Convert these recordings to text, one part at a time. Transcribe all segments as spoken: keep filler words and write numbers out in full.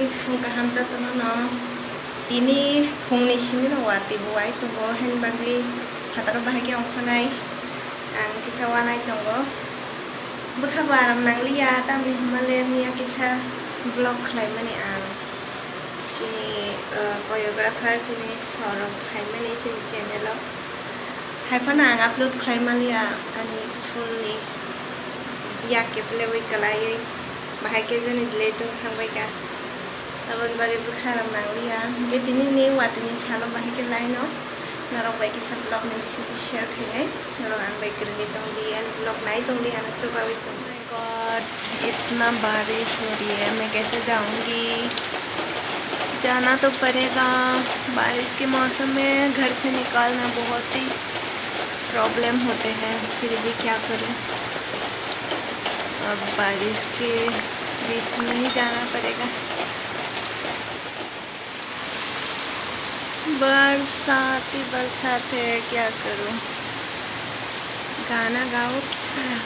Phung kaham jotono no. Tini phungni simi no watwi bo wai tongo, haini bagwi phataro bahai khe ongkhornai. Ang kisa wanai tongo. Bwkha bo aram nangliya, tamni hwnba le miya kisa vlog khlaimani ang. Chini, uh, choreographer, chini sorok phaimani chini channel o. Hai phano ang upload khlai manliya ani phone ni yak khe play bai kwlaiwi, bahai khe jani delete wng thang bai kha. Aboni bagwi bwkha rok nangliya. Hwnkhe tini ni watwi ni salo bahai khe laino norok bai kisa vlog ni bisingtwi share khainai. Norok ang bai kwrwngwi tongdi, ani vlog nai tongdi, ano chubawi tongdi. God, इतना बारिश हो रही है, मैं कैसे जाऊंगी? जाना तो पड़ेगा। बारिश के मौसम में घर से निकालना बहुत ही प्रॉब्लम होते हैं, फिर भी क्या करूं, अब बारिश के बीच में ही जाना पड़ेगा। बरसात ही बरसात है, क्या करूं? गाना गाओ क्या?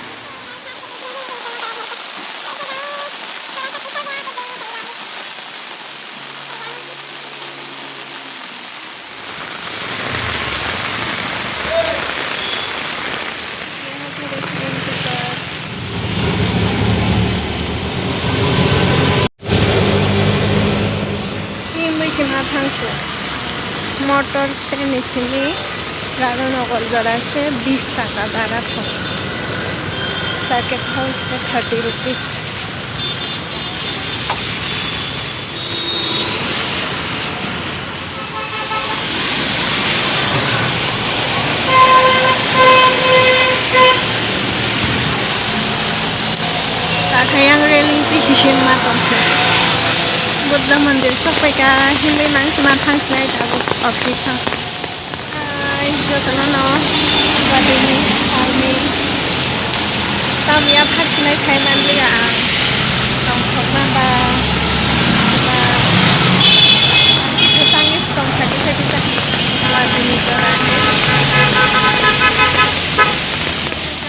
Himwi se ma thangsu. Motor stand ni simi Radhanagar jora se bis taka dara thung. Circuit house ke thirty rupees. Takhayang railing precision ma tongse. Buddha mandir sokpaika himwi nang sima thangsinai tabuk office o. Hai, jotono no batini salni tamya phaksinai sai manliya ang. Tongthokma ba, ba, bwsangni tongthokisa kisa batini jora.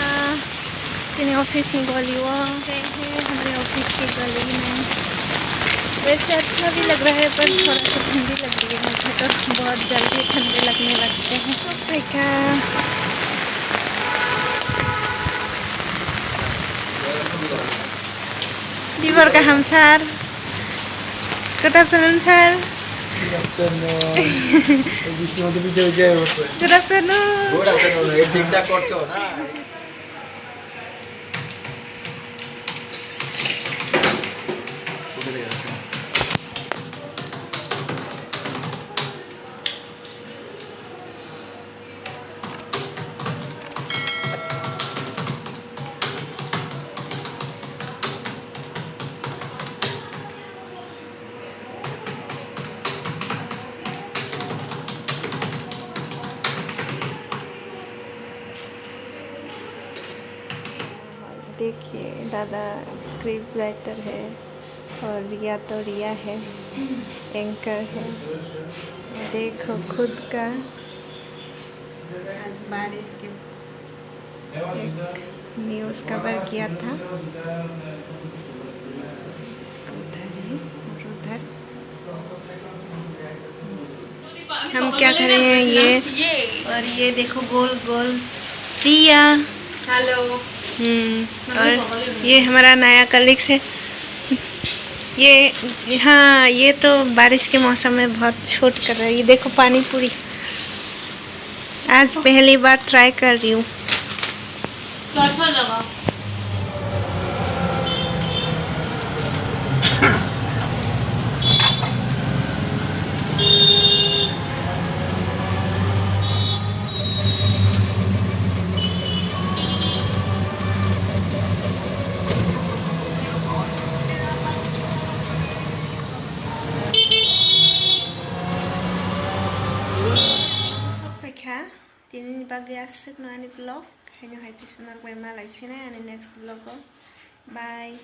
Ah, chini office ni goli o. Hai, hai, hamari office ki goli mein. वैसे अच्छा भी लग रहा है, पर थोड़ा सा ठंडी लग रही है मुझे तो। बहुत जल्दी ठंडी लगने लगते हैं। Oh my God। Dibor kaham sir। Good afternoon sir। Good afternoon। এই বৃষ্টির মধ্যে ভিজে ভিজে অবস্থা। Good afternoon। Good afternoon। এই দিকটা করছো না? देखिए, दादा स्क्रिप्ट राइटर है और रिया तो रिया है, एंकर है। देखो खुद का। आज बारिश के एक न्यूज़ कवर किया था, इसको उधर ही और उधर। हम क्या कर रहे हैं, ये और ये देखो गोल गोल दिया। हेलो। हम्म, और ये हमारा नया कलीग्स है। ये, हाँ, ये तो बारिश के मौसम में बहुत शूट कर रहा है। ये देखो पानी पूरी। आज पहली बार ट्राई कर रही हूँ। Tini bagwi aswkno ani vlog, haino hai tei sunar bai malai phinai ani next vlog o. Bye.